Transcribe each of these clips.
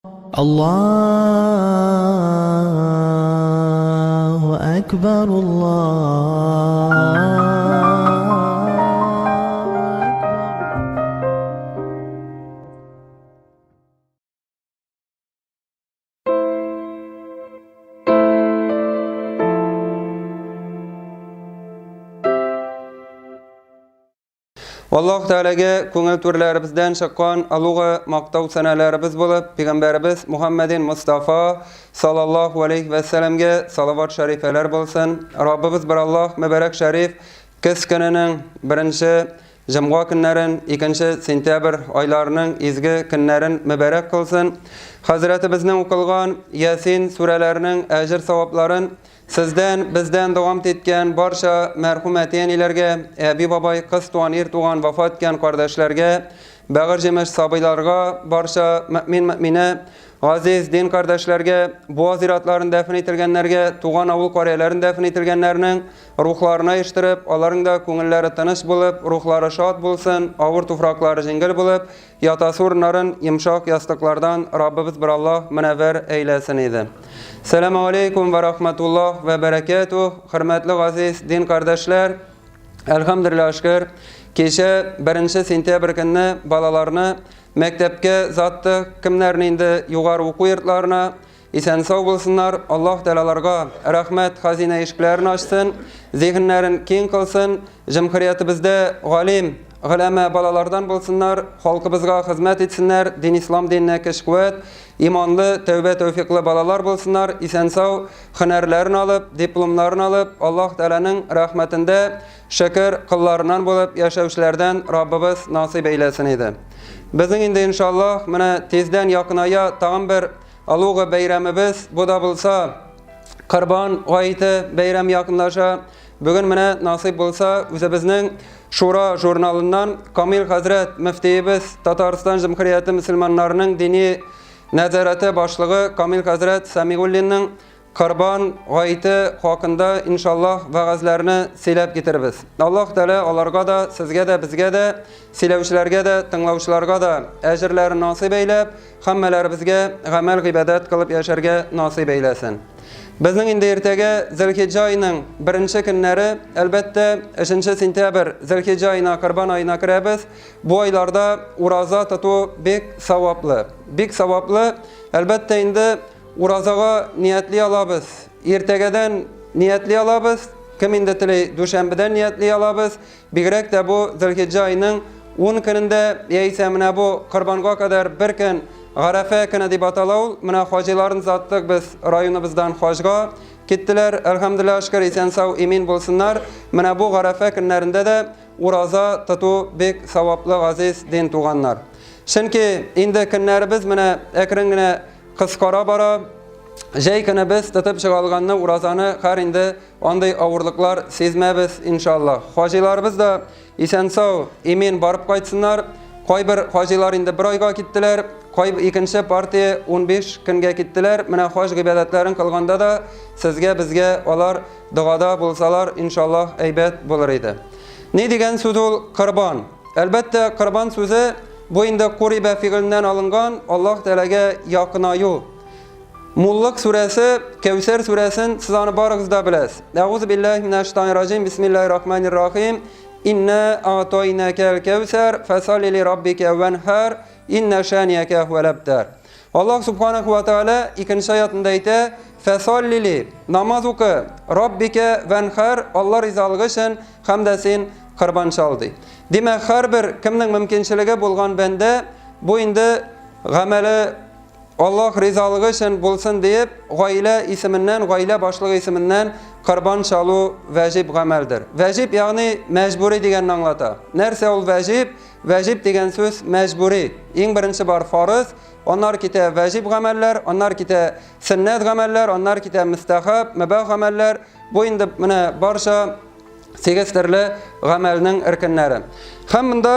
Allahu Akbar, Allahu Akbar. Аллаһ Тәгаләгә күңел түрләребездән чыккан олугы мактау сәнәләребез булып, пәйгамбәребез Мухаммәдин Мустафа саллаллаһу алейхи вә сәләмгә салават шәрифәләр булсын. Раббыбыз бер Аллаһ мөбарәк шәриф көз көненең беренче җомга көннәрен, икенче сентябрь айларының изге көннәрен мөбарәк кылсын. Хәзрәтебезнең укылган Ясин сүрәләренең әҗер савапларын Сездән, бездән дәвам иткән барча мәрхүм әти-әниләргә, әби-бабай, кыз туган, ир туган, вафат иткән кардәшләргә, бәгырь җимеш сабыйларга, барча мөэмин-мөэминә, газиз дин кардәшләргә, Буа зиратларын дәфен ителгәннәргә, туган авыл карьяләрен дәфен ителгәннәрнең рухларына ирештереп, аларның да күңелләре тыныч булып, рухлары шат булсын, авыр туфраклары җиңел булып, Ятасы урыннарын йомшак ястыклардан Раббыбыз бер Аллаһ мөнәввәр әйләсен иде. Сәламу алейкум вә рахматуллаһ вә бәрәкәтүһ, хөрмәтле газиз дин кардәшләр. Әлхәмдүлилләһ шөкер, кичә 1 сентябрь көнне балаларны мәктәпкә заттык, кемнәрне инде югары уку йортларына, Исән-сау булсыннар, Аллаһ Тәгалә аларга рәхмәт хәзинә ишекләрен ачсын, зиһеннәрен киң кылсын, җөмһүриятебездә галим, голәмә балалардан булсыннар, халкыбызга хезмәт итсеннәр, дин ислам диненә көч-куәт, иманлы, тәүбә-тәүфиклы балалар булсыннар, исән-сау һөнәрләрен алып, дипломнарын алып, Аллаһ Тәгаләнең рәхмәтендә шөкер кылларыннан булып яшәүчеләрдән Раббыбыз насыйп әйләсен иде. Безнең инде иншаллаһ менә тиздән якыная тагын бер Олугы бәйрәмебез, бу да булса Корбан гаете бәйрәм якынлаша. Бүген менә насыйп булса, үзебезнең Шура журналыннан Камил хәзрәт мөфтиебез, Татарстан Җөмһүрияте мөселманнарының дини нәзарәте башлыгы Камил хәзрәт Сәмигуллинның Корбан гаете хакында иншаллаһ вәгазьләрне сөйләп китербез. Аллаһ Тәгалә аларга да, сезгә дә, безгә дә, сөйләүчеләргә дә, тыңлаучыларга да әҗерләрен насыйп әйләп, Һәммәләребезгә гамәл-гыйбадәт кылып яшәргә насыйп әйләсен. Безнең инде иртәгә Зөлхиҗҗә аеның беренче көннәре, әлбәттә, 3 сентябрь Зөлхиҗҗә аена, Корбан аена керәбез. Бу айларда ураза тоту бик саваплы. Бик саваплы. Әлбәттә инде уразага ниятли алабыз. Иртәгәдән ниятли алабыз. Кем инде тели, дүшәмбедән ниятли алабыз. Бигрәк тә бу Зөлхиҗҗә аеның 10 көнендә, яисә менә бу Корбанга кадәр бер көн Гарәфә көне дип атала ул. Менә хаҗиларын заттык без районыбыздан хаҗга киттеләр. Әлхәмдүлилләһ, шөкер, исән-сау, имин булсыннар. Менә бу Гарәфә көннәрендә дә ураза тоту бик саваплы, газиз дин туганнар. Чөнки инде көннәребез менә әкрен генә кыскара бара. Җәй көне без тотып чыга алганны уразаны хәр инде Андый авырлыклар сизмәбез, иншаллаһ. Хаҗиларыбыз да исән-сау, имин барып кайтсыннар. Кайбер хаҗилар инде бер айга киттеләр, кай икенче партия 15 көнгә киттеләр. Менә хаҗ гыйбадәтләрен кылганда да сезгә, безгә алар догада булсалар, иншаллаһ, әйбәт булыр иде. Ни дигән сүз ул корбан? Әлбәттә, корбан сүзе бу инде курибә фигыленнән алынган, Аллаһ Тәгаләгә якынаю. Муллык сүрәсе, Кәүсәр сүрәсен сез аны барыгыз да беләсез. Әгъузу биллаһи минәш шайтанир раҗим. Бисмиллаһир рахманир рахим. Инна a'тайнакал кәүсәр фасалли ли раббика ванхар инна шанияка хуал абтар. Аллаһ субханаху ва тааля икенче аятында әйтә: Фасалли ли намаз укы, раббика ванхар Алла ризалыгы өчен һәм дә син корбан чал ди. Димәк, һәрбер кемнең мөмкинчелеге булган бәндә бу инде гамәле Аллаһ ризалыгы өчен булсын диеп, гаилә исеменнән, гаилә башлыгы исеменнән корбан чалу вәҗиб гамәлдер. Вәҗиб, ягъни мәҗбүри дигәнне аңлата. Нәрсә ул вәҗиб? Вәҗиб дигән сүз мәҗбүри. Иң беренче бар фарыз, аннары китә вәҗиб гамәлләр, аннары китә сөннәт гамәлләр, аннары китә мөстәхәб, мөбах гамәлләр. Бу инде менә барча сигез төрле гамәлнең ркеннәре. Һәм монда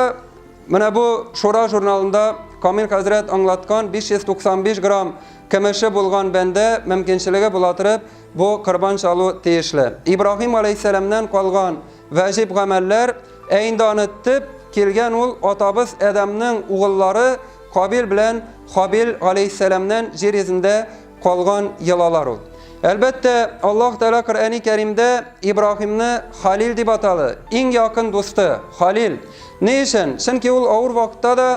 Менә бу Шура журналында Камил хәзрәт аңлаткан 595 грамм көмеше булган бәндә мөмкинчелеге була торып, бу корбан чалу тиешле. Ибраһим алейһиссәламнән калган вәҗиб гамәлләр, ә инде аны төп килгән ул атабыз Адәмнең угыллары Кабил белән Хабил галәйһиссәламнән җир йөзендә калган йолалар ул. Әлбәттә, Аллаһ Тәгалә Коръәни Кәримдә Ибраһимны Халил дип атады. Иң якын дусты, Халил. Ни өчен? Чөнки ул авыр вакытта да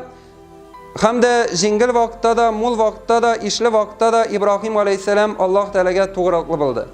һәм дә җиңел вакытта да, мул вакытта да, ишле вакытта да Ибраһим галәйһиссәлам Аллаһ Тәгаләгә тугрылыклы булды.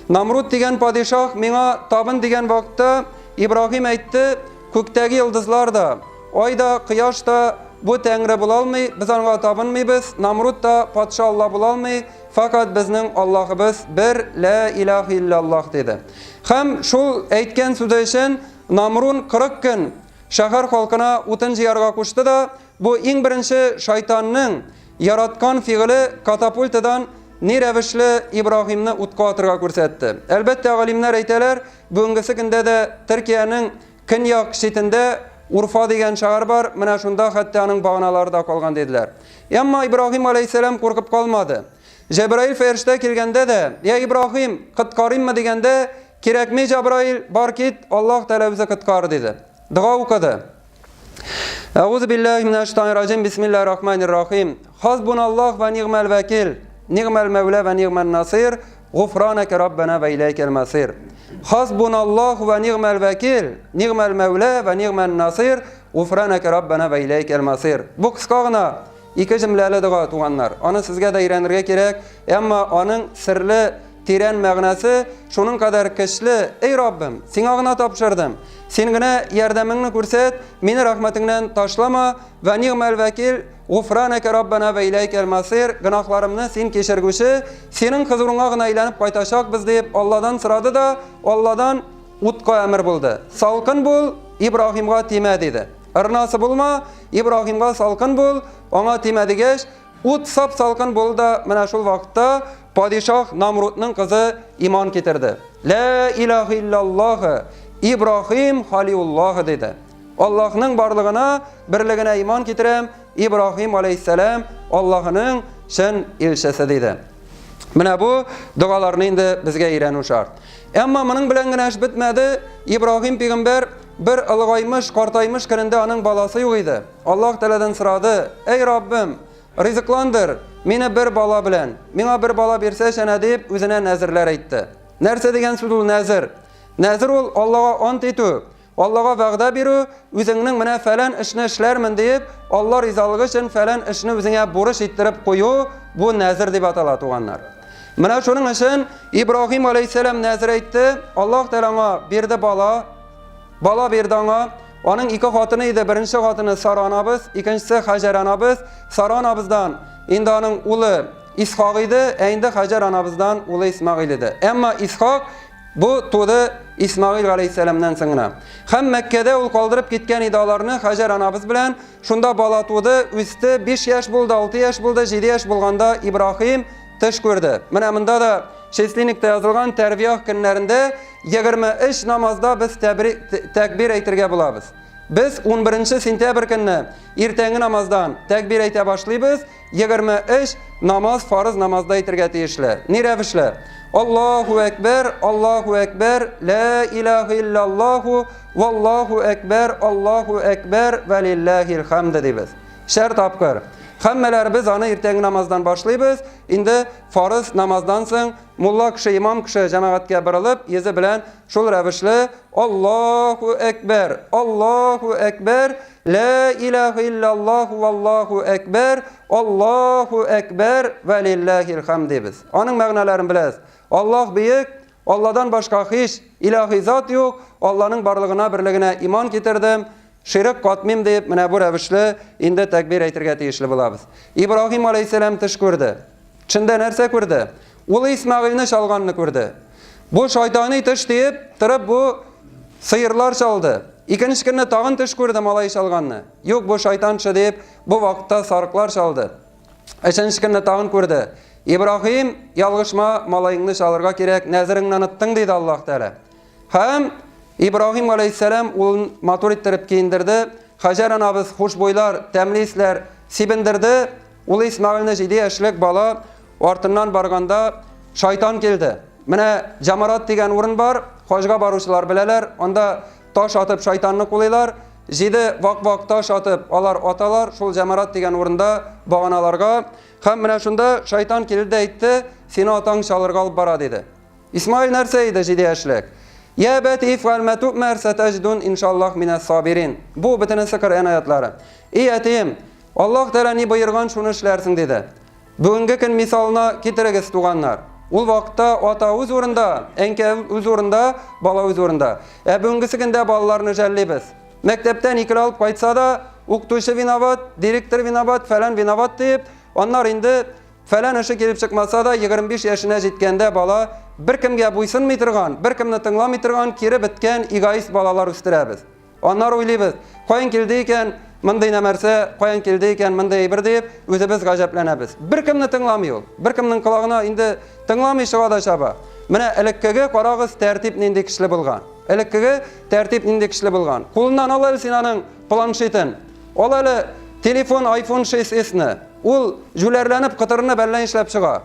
Намруд дигән падишаһ миңа табын дигән вакытта Ибраһим әйтте, Күктәге йолдызлар да, ай да, кояш та бу Тәңре була алмый, без аңа табынмыйбыз, Намруд та патша Алла була алмый, факат безнең Аллаһыбыз бер, лә илаһ илляллаһ, диде. Һәм шул әйткән сүзе өчен Намрун 40 көн шәһәр халкына утын җыярга кушты да, бу иң беренче шайтанның яраткан фигыле катапультадан ни рәвешле Ибраһимны утка атырга күрсәтте. Әлбәттә, галимнәр әйтәләр, бүгенгесе көндә дә Төркиянең көньяк читендә Урфа дигән шәһәр бар, менә шунда хәтта аның баганалары да калган диделәр. Әмма Ибраһим алейһиссәлам куркып калмады. Җәбраил фәрештә килгәндә дә, "Я Ибраһим, коткарыйммы?" дигәндә, "Кирәкми, Җәбраил, бар кит, Аллаһ Тәгалә үзе коткарыр" диде. Дога укыды. Әгъузу биллаһи минәш шайтанир раҗим. Бисмиллаһир рахманир рахим. Хасбуналлаһ ва нигъмәл вәкил. Нигъмәл мәүлә ва нигъмән насир. Гуфранaka раббана ва иләйкәл масир. Хасбуналлаһ ва нигъмәл вәкил. Нигъмәл мәүлә ва нигъмән насир. Гуфранaka раббана ва иләйкәл масир. Бу кыска гына ике җөмләле дога, туганнар. Аны сезгә дә өйрәнергә кирәк. Әмма аның серле тирән мәгънәсе шуның кадәр көчле. Эй Раббым, сиңа гына тапшырдым. Син генә ярдәмеңне күрсәт, мине рәхмәтеңнән ташлама. Вә нигъмәл вәкил, гуфранәкә раббана вә иләйкәл масир. Гөнаһларымны син кичергүче, синең хозурыңа гына әйләнеп кайтачакбыз дип Алладан сорады да, Алладан утка әмер булды. Салкын бул, Ибраһимга тимә диде. Ырнасы булма, Ибраһимга салкын бул, аңа тимә дигәч, ут сап-салкын булды да, менә шул вакытта падишаһ Намрудның кызы иман китерде. Лә илаһ иллаллаһ, Ибраһим халиуллаһ диде. Аллаһның барлыгына, берлегенә иман китерәм, Ибраһим алейһиссәлам Аллаһының чын илчесе диде. Менә бу догаларны инде безгә өйрәнү шарт. Әмма моның белән генә эш бетмәде. Ибраһим пәйгамбәр бер олыгаймыш, картаймыш көнендә аның баласы юк иде. Аллаһ Тәгаләдән сорады: "Әй Раббым, ризыкландыр мине бер бала белән. Миңа бер бала бирсәч әнә" дип үзенә нәзерләр әйтте. Нәрсә дигән сүз ул нәзер? Нәзер ул Аллага ант итү. Аллага вәгъдә бирү, үзеңнең менә фәлән эшне эшләрмен диеп, Алла ризалыгы өчен фәлән эшне үзеңә бурыч иттереп кую, бу нәзер дип атала, туганнар. Менә шуның өчен Ибраһим алейһиссәлам нәзер әйтте, Аллаһ Тәгалә аңа бирде бала, бала бирде аңа. Аның ике хатыны иде, беренче хатыны Сара анабыз, икенчесе Хаҗәр анабыз. Сара анабыздан инде аның улы Исхак иде, ә инде Хаҗәр анабыздан улы Исмагыйль иде. Әмма Исхак Бу туды Исмагыйль галәйһиссәламнән соң гына. Һәм Мәккәдә ул калдырып киткән иде аларны Хаҗәр анабыз белән. Шунда бала туды, үсте, 5 яшь булды, 6 яшь булды, 7 яшь булганда Ибраһим төш күрде. Менә монда да числинникта язылган тәрбиях көннәрендә 23 намазда без тәкбир әйтергә булабыз. Без 11 сентябрь көнне иртәнге намаздан тәкбир әйтә башлыйбыз. 23 намаз фарыз намазда әйтергә тиешле. Ни рәвешле? Аллаһу әкбәр, Аллаһу әкбәр, ла илаһа иллаллаһу, валлаһу әкбәр, Аллаһу әкбәр, вә лиллаһил хамд дибез. Шәр тапкыр. Һәммәләребез аны иртәнге намаздан башлыйбыз. Инде фарыз намаздан соң мулла кеше, имам кеше җәмәгатькә борылып, йөзе белән шул рәвешле Аллаһу әкбәр, Аллаһу әкбәр, лә илаһа иллаллаһу валлаһу әкбәр, Аллаһу әкбәр вә лиллаһил хам дибез. Аның мәгънәләрен беләбез. Аллаһ бөек, Алладан башка һич илаһи зат юк, Алланың барлыгына, берлегенә иман китердем, ширек катмыйм дип, менә бу рәвешле инде тәкбир әйтергә тиешле булабыз. Ибраһим алейһиссәлам төш күрде. Төшендә нәрсә күрде? Улы Исмәгыйльне чалганны күрде. Бу шайтани төш диеп, торып бу сыерлар чалды. Икенче көнне тагын төш күрде малай чалганны. Юк, бу шайтан төше диеп, бу вакытта сарыклар чалды. Өченче көнне тагын күрде. Ибраһим, ялгышма, малаеңны чалырга кирәк, нәзереңне оныттың, диде Аллаһ Тәгалә. Һәм Ибраһим галәйһиссәлам улын матур иттереп киендерде. Хаҗәр анабыз хушбуйлар, тәмле исләр сибендерде. Улы Исмәгыйльне 7 яшьлек бала артыннан барганда шайтан килде. Менә Җамарат дигән урын бар, хаҗга баручылар беләләр, анда таш атып шайтанны кулыйлар. Җиде вак-вак таш атып, алар аталар шул җәмарат дигән урында баганаларга. Һәм менә шунда шайтан килде дә әйтте, сине атаң чалырга алып бара, диде. Исмаил нәрсә иде җиде яшьлек? Я әбәти ифгаль мә ту'мәр сәтәҗидун иншаллаһ минәс сабирин. Бу бөтенесе Коръән аятлары. И әтием, Аллаһ Тәгалә ни боерган, шуны эшләрсең, диде. Бүгенге көн мисалына китерегез, туганнар. Ул вакытта ата үз урында, әнкә үз урында, бала үз урында. Ә бүгенгесе көндә балаларны жәллибез. Мәктәптән икеле алып кайтса да, укытучы виноват, директор виноват, фәлән виноват диеп, аннар инде фәлән эше килеп чыкмаса да, 25 яшенә җиткәндә бала беркемгә буйсынмый торган, беркемне тыңламый торган, кире беткән эгоист балалар үстерәбез. Аннары уйлыйбыз, каян килде икән мондый нәмәрсә, каян килде икән мондый әйбер диеп, үзебез гаҗәпләнәбез. Беркемне тыңламый ул. Беркемнең колагына инде тыңламый чыга да чаба. Менә элеккеге карагыз тәртип нинди көчле булган. Элеккеге тәртип нинди көчле булган. Кулыннан ал әле син аның планшетын. Ал әле телефон iPhone 6s-ны. Ул җүләрләнеп, кытырынып әллә нишләп чыга.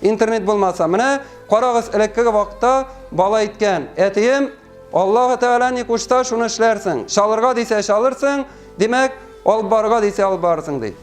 Интернет булмаса. Менә карагыз, элеккеге вакытта бала әйткән, әтием, Аллаһы Тәгалә ни кушса, шуны эшләрсең. Чалырга дисә, чалырсың, димәк, алып барырга дисә, алып барырсың, ди.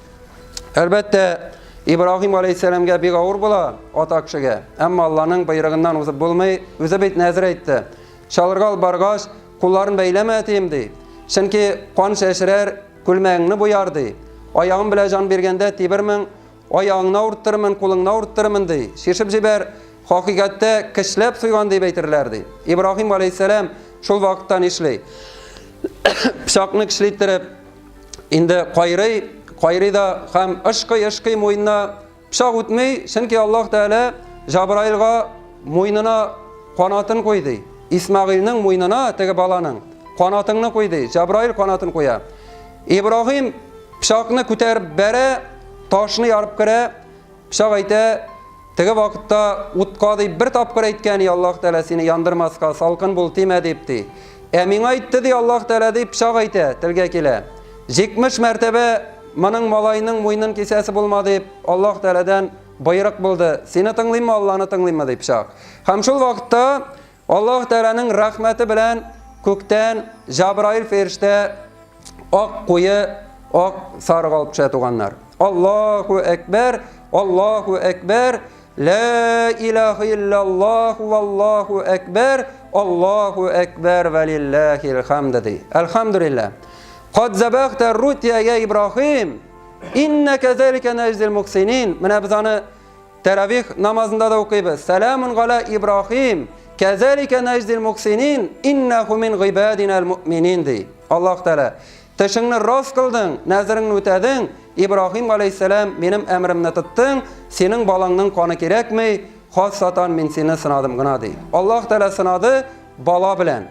Әлбәттә, Ибраһим алейһиссәламгә бик авыр була ата кешегә. Әмма Алланың боерыгыннан узып булмый. Үзе бит нәзер әйтте. Чалырга алып баргач, кулларын бәйләмә, әтием, ди. Чөнки кан чәчрәр, күлмәгеңне буяр, ди. Аягым белән җан биргәндә тибермен, Аягыңны авырттырмын, кулыңны авырттырмын, ди. Чишеп җибәр, хакыйкатьтә көчләп суйган дип әйтерләр, ди. Ибраһим алейһиссәлам шул вакытта нишли? Пычакны көчле иттереп, инде кайрый, кайрый да һәм ышкый-ышкый муенына пычак үтми, чөнки Аллаһ Тәгалә Җабраилга муенына канатын куй, ди. Исмәгыйльнең муенына, теге баланың, канатыңны куй, ди. Җабраил канатын куя. Ибраһим пычакны күтәреп бәрә, ташны ярып керә, пычак әйтә, теге вакытта утка дип бер тапкыр әйткән, и Аллаһ Тәгалә сине яндырмаска, салкын бул, тимә дип ди. Ә миңа әйтте ди Аллаһ Тәгалә дип пычак әйтә, телгә килә. 70 мәртәбә моның малайның муенын кисәсе булма дип Аллаһ Тәгаләдән боерык булды. Сине тыңлыйммы, Алланы тыңлыйммы дип пычак. Һәм шул вакытта Аллаһ Тәгаләнең рәхмәте белән күктән Җабраил фәрештә ак куе, ак сарык алып төшә, туганнар. Аллаһу әкбәр, Аллаһу әкбәр, Ла илаһа иллаллаһу валлаһу әкбәр, Аллаһу әкбәр вә лиллаһил хамд ди. Әлхәмдүлилләһ. Кад забахта рутия я Ибраһим, инна казалика наҗзил мухсинин. Менә без аны Тәравих намазында да укыйбыз. Сәламун галя Ибраһим, кәзәликә нәҗдил мухсинин, иннәһу мин гыйбадинәл муъминин ди. Аллаһ Тәгалә, тешеңне рас кылдың, нәзереңне үтәдең, Ибраһим галәйһиссәлам, минем әмеремне тоттың, синең балаңның каны кирәкми, хас сатан мин сине сынадым гына ди. Аллаһ Тәгалә сынады бала белән.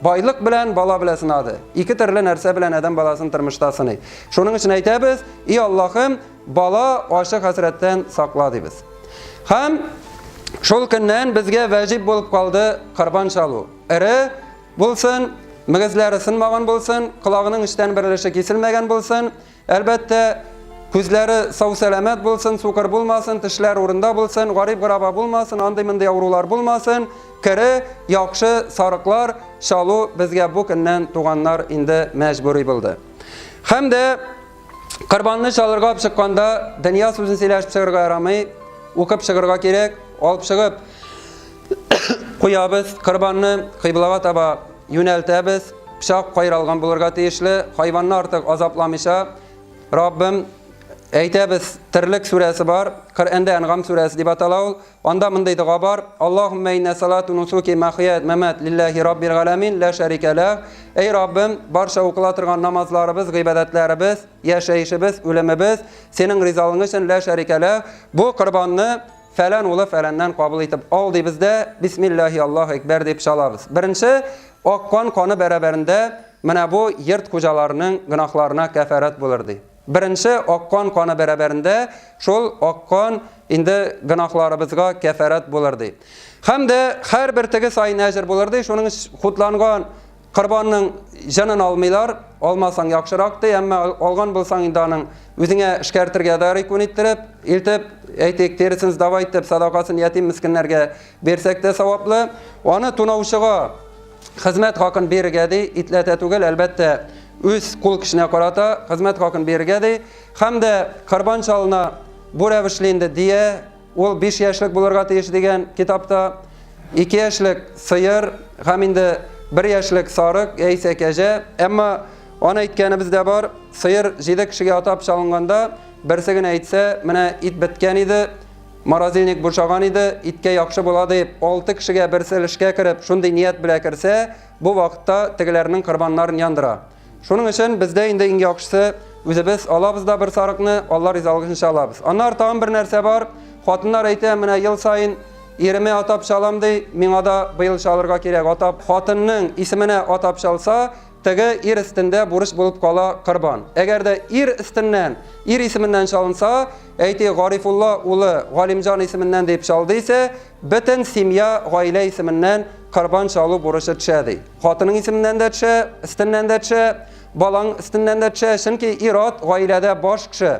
Байлык белән, бала белән сынады. Ике төрле нәрсә белән адәм баласын тормышта сыный. Шуның өчен әйтәбез, и Аллаһым, бала ачы хәсрәттән сакла дибез. Һәм шул көннән безгә вәҗиб булып калды корбан чалу. Эре булсын, мөгезләре сынмаган булсын, колагының өчтән бер өлеше киселмәгән булсын, Әлбәттә, күзләре сау-сәламәт булсын, сукыр булмасын, тешләр урында булсын, гарип-гораба булмасын, андый-мондый авырулар булмасын, кере, яхшы сарыклар чалу безгә бу көннән, туганнар, инде мәҗбүри булды. Һәм дә корбанны чалырга алып чыкканда дөнья сүзен сөйләшеп чыгарга ярамый, укып чыгарга кирәк, алып чыгып куябыз, корбанны кыйблага таба юнәлтәбез, пычак кайралган булырга тиешле, хайванны артык азапламыйча, Раббым, әйтәбез, Терлек сүрәсе бар, Коръәндә Әнгам сүрәсе дип атала ул. Анда мондый дога бар: Аллаһуммә иннә салату нусуки махият мамат лиллаһи раббил галәмин ла шәрикә ләһ. Эй Раббым, барча укыла торган намазларыбыз, гыйбадәтләребез, яшәешебез, үлемебез синең ризалыгың өчен ла шәрикә ләһ. Бу корбанны Фәлән улы фәләннән кабул итеп ал дибез дә, Бисмиллаһи Аллаһу әкбәр дип чалабыз. Беренче аккан каны бәрабәрендә менә бу йорт хуҗаларының гөнаһларына кәфарәт булыр ди. Беренче аккан каны бәрабәрендә шул аккан инде гөнаһларыбызга кәфарәт булыр ди. Һәм дә һәрбер теге саен әҗер булыр ди. Шуның өчен хутланган Корбанның җанын алмыйлар, алмасаң яхшырак ди, әмма алган булсаң инде аның үзеңә эшкәртергә дә ярый күн иттереп, илтеп, әйтик, тересен сдавай итеп, садакасын ятим мескеннәргә бирсәк тә саваплы. Аны тунаучыга хезмәт хакын бирергә ди, итләтә түгел, әлбәттә. Үз кул көченә карата хезмәт хакын бирергә ди. Һәм дә корбан чалына бу рәвешле инде дия, ул 5 яшьлек булырга тиеш дигән китапта. 2 яшьлек сыер һәм инде 1 яшьлек сарык яисә кәҗә. Әмма аны әйткәнебез дә бар, сыер 7 кешегә атап чалынганда, берсе генә әйтсә, менә ит беткән иде, морозильник бушаган иде, иткә яхшы була дип, 6 кешегә берсе өлешкә кереп, шундый ният белән керсә, Бу вакытта тегеләрнең корбаннарын яндыра. Шуның өчен бездә инде иң яхшысы үзебез алабыз да бер сарыкны, Алла ризалыгы өчен чалабыз. Аннары тагын бер нәрсә бар. Хатыннар әйтә, менә ел саен иремә атап чалам ди, миңа да быел чалырга кирәк. Атап хатынның исеменә атап чалса, теге ир өстендә бурыч булып кала корбан. Әгәр дә ир өстеннән, ир исеменнән чалынса, әйтик, Гарифулла улы Галимҗан исеменнән дип чалды исә, Бөтен семья, гаилә исеменнән корбан чалу бурычы төшә, ди. Хатының исеменнән дә төшә, өстеннән дә төшә, балаң өстеннән дә төшә, чөнки ир-ат гаиләдә баш кеше,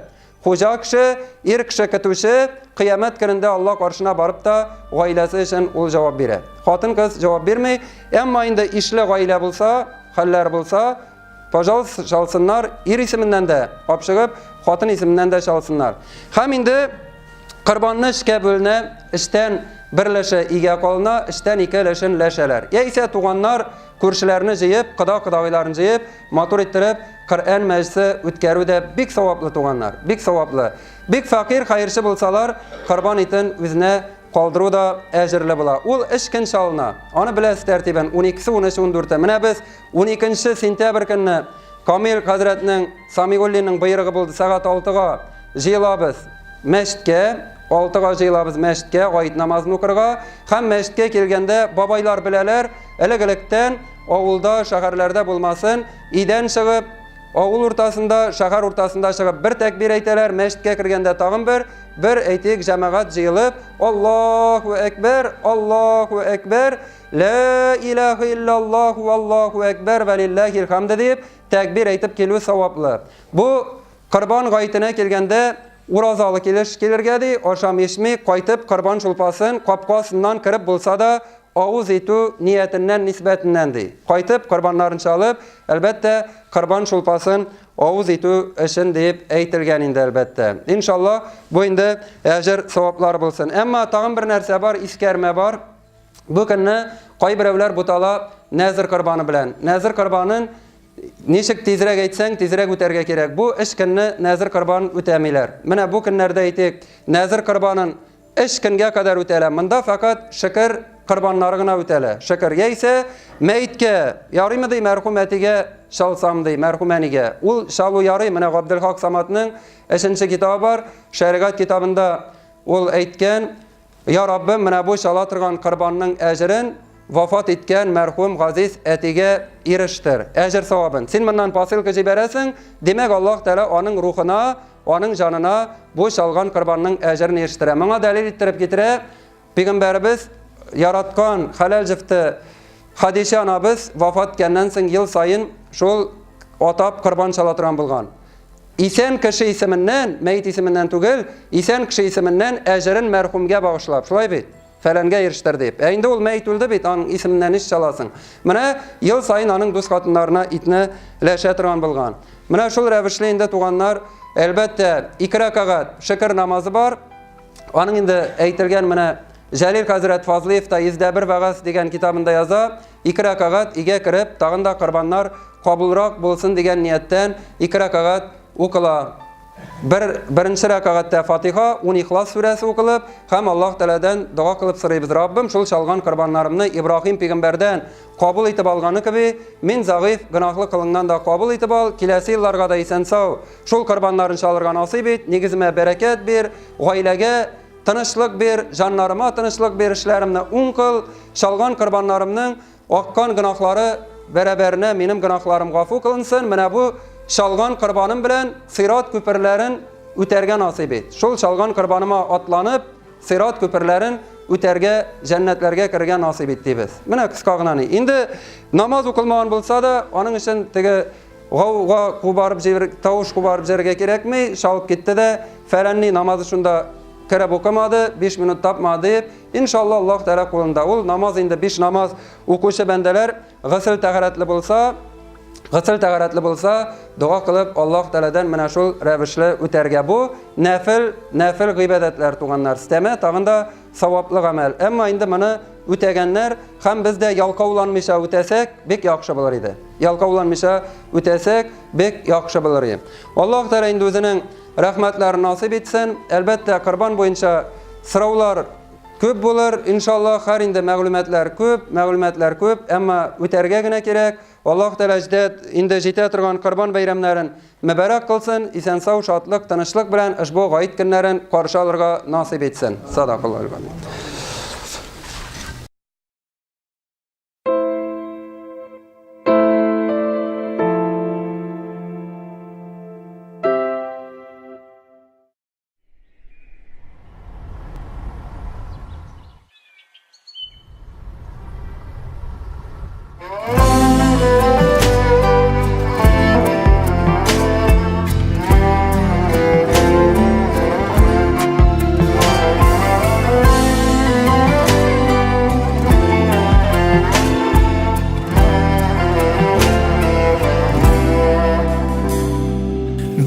хуҗа кеше, ир кеше көтүче, кыямәт көнендә Алла каршына барып та гаиләсе өчен ул җавап бирә. Хатын-кыз җавап бирми, әмма инде ишле гаилә булса, хәлләр булса, пожалуйста, чалсыннар, ир исеменнән дә капчыгып, хатын исеменнән дә чалсыннар. Һәм инде Корбанны эшкә бүленә, эштән бер өлеше өйгә калына, эштән ике өлешен өләшәләр. Яисә туганнар, күршеләрне җыеп, кода-кодагыйларын җыеп, матур иттереп, Коръән мәҗлесе үткәрү дә бик саваплы, туганнар, бик саваплы. Бик фәкыйрь, хәерче булсалар, корбан итен үзенә калдыру да әҗерле була. Ул өч көн чалына. Аны беләсез тәртибен, уникесе, унөче, ундүрте. Менә без уникенче сентябрь көнне Камил хәзрәтнең, Самигуллинның боерыгы булды, сәгать алтыга җыелабыз мәчеткә, алтыга җыелабыз мәчеткә, гает намазын укырга. Һәм мәчеткә килгәндә бабайлар беләләр, элек-электән авылда, шәһәрләрдә булмасын, өйдән чыгып, авыл уртасында, шәһәр уртасында чыгып бер тәкбир әйтәләр, мәчеткә кергәндә тагын бер, бер әйтик, җәмәгать җыелып, Аллаһу әкбәр, Аллаһу әкбәр, Лә илаһа иллаллаһу валлаһу әкбәр вә лиллаһил хамд дип тәкбир әйтеп килү саваплы. Бу Корбан гаетенә килгәндә уразалы килеш килергә ди, ашам-эчми, кайтып корбан шулпасын капка астыннан кереп булса да авыз итү ниятеннән, нисбәтеннән ди. Кайтып корбаннарын чалып, әлбәттә, корбан шулпасын авыз итү өчен дип әйтелгән инде, әлбәттә. Иншалла, бу инде әҗер саваплар булсын. Әмма тагын бер нәрсә бар, искәрмә бар. Бу көнне кайберәүләр бутала нәзер корбаны белән. Нәзер корбанын ничек тизрәк әйтсәң, тизрәк үтәргә кирәк. Бу өч көнне нәзер корбанын үтәмиләр. Менә бу көннәрдә әйтик, нәзер корбанын өч көнгә кадәр үтәлә. Монда фәкать шөкер корбаннары гына үтәлә. Шөкер яисә мәеткә ярыймы ди, мәрхүм әтигә чалсам ди, мәрхүм әнигә. Ул чалу ярый. Менә Габделхак Саматның өченче китабы бар. Шәригать китабында ул әйткән, Я Раббым, менә бу чала торган корбанның әҗерен вафат иткән мәрхүм газиз әтигә ирештер. Әҗер савабын. Син моннан посылка җибәрәсең, димәк, Аллаһ Тәгалә аның рухына, аның җанына бу чалган корбанның әҗерен ирештерә. Моңа дәлил иттереп китерә Пәйгамбәребез яраткан хәләл җефте Хадичә анабыз вафат иткәннән соң ел саен шул атап корбан чала торган булган. Исән кеше исеменнән, мәет исеменнән түгел, исән кеше исеменнән әҗерен мәрхүмгә багышлап, шулай бит? Фәләнгә ирештер дип. Ә инде ул мәет үлде бит, аның исеменнән ич чаласың. Менә ел саен аның дус хатыннарына итне ләшә торган булган. Менә шул рәвешле инде туганнар, әлбәттә, ике рәкәгать шөкер намазы бар. Аның инде әйтелгән менә Җәлил хәзрәт Фазлыев та 101 вәгазь дигән китабында яза, ике рәкәгать өйгә кереп, тагын да корбаннар кабулрак булсын дигән нияттән ике рәкәгать укыла. Бер, беренче рәкәгатьтә Фатиха, ун Ихлас сүрәсе укылып, һәм Аллаһ Тәгаләдән дога кылып сорыйбыз. Раббым, шул чалган корбаннарымны Ибраһим пигамбәрдән кабул итеп алганы кеби, мин зәгыйфь, гөнаһлы кылыңнан да кабул итеп ал, киләсе елларга да исән-сау шул корбаннарын чалырга насыйп ит, нигеземә бәрәкәт бир, гаиләгә тынычлык бир, җаннарыма тынычлык бир, эшләремне уң кыл, чалган корбаннарымның аккан гөнаһлары бәрабәренә минем гөнаһларым гафу кылынсын, менә бу чалган корбаным белән сират күперләрен үтәргә насыйп ит. Шул чалган корбаныма атланып, сират күперләрен үтәргә, җәннәтләргә керергә насыйп ит дибез. Менә кыска гына ни. Инде намаз укылмаган булса да, аның өчен теге гауга кубарып җибәр, тавыш кубарып җибәрергә кирәкми, чалып китте дә, фәләнни намазы шунда кереп укымады, 5 минут тапмады дип, иншалла Аллаһ Тәгалә кулында. Ул намаз инде 5 намаз укучы бәндәләр госел тәһарәтле булса, Госел тәһарәтле булса, дога кылып Аллаһ Тәгаләдән менә шул рәвешле үтәргә. Бу нәфел, нәфел гыйбадәтләр, туганнар. Стәмә тагын да саваплы гамәл. Әмма инде моны үтәгәннәр һәм без дә ялкауланмыйча үтәсәк, бик яхшы булыр иде. Ялкауланмыйча үтәсәк, бик яхшы булыр иде. Аллаһ Тәгалә инде үзенең рәхмәтләрен насыйп итсен. Әлбәттә, корбан буенча сораулар күп булыр, иншаллаһ, һәр инде мәгълүматлар күп, мәгълүматлар күп, әмма үтәргә генә кирәк. Аллаһ Тәгалә җитә, инде җитә торган Корбан бәйрәмнәрен мөбарәк кылсын, исән-сау, шатлык, тынычлык белән ошбу гает көннәрен каршы алырга насыйп итсен. Садакаллаһу газим.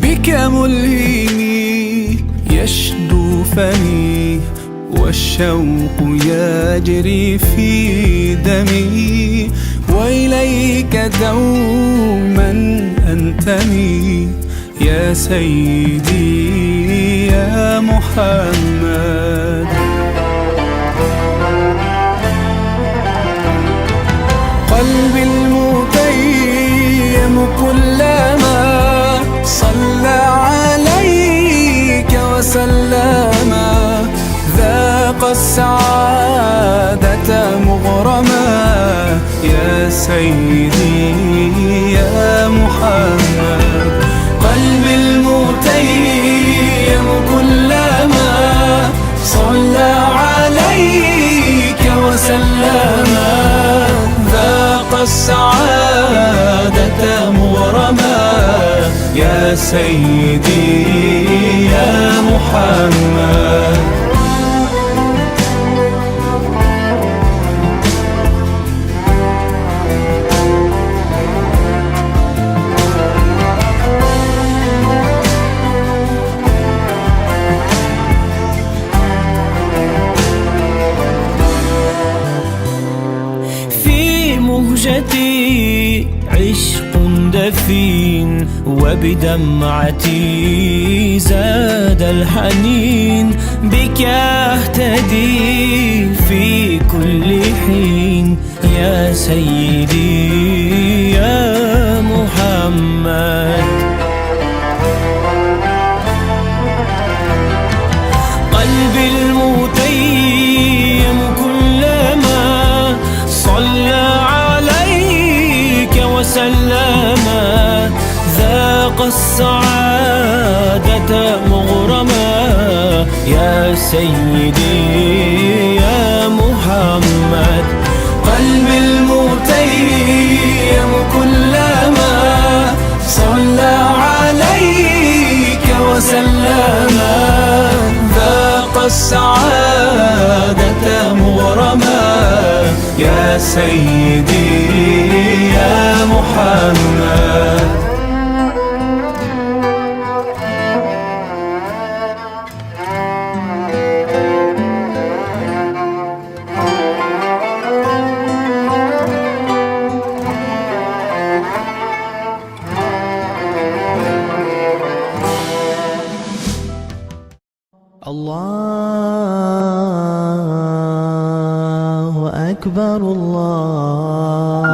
بك ملهمي يشدو فمي والشوق يجري في دمي وإليك دوما أنتمي يا سيدي يا محمد. قلبي المتيم كلما صلى عليك وسلم ذاق السعادة مغرما يا سيدي يا محمد. قلبي المتيم كلما صلى عليك وسلم ذاق السعادة مغرما يا سيدي يا محمد. في مهجتي عشق دفين وبدمعتي زاد الحنين بك اهتدي في كل حين يا سيدي يا محمد. قلبي المتيم كلما صلى عليك وسلم ذاق السعادة مغرما يا سيدي يا محمد. قلبي المتيم كلما صلى عليك وسلم ذاق السعادة مغرما يا سيدي يا محمد. الله أكبر الله.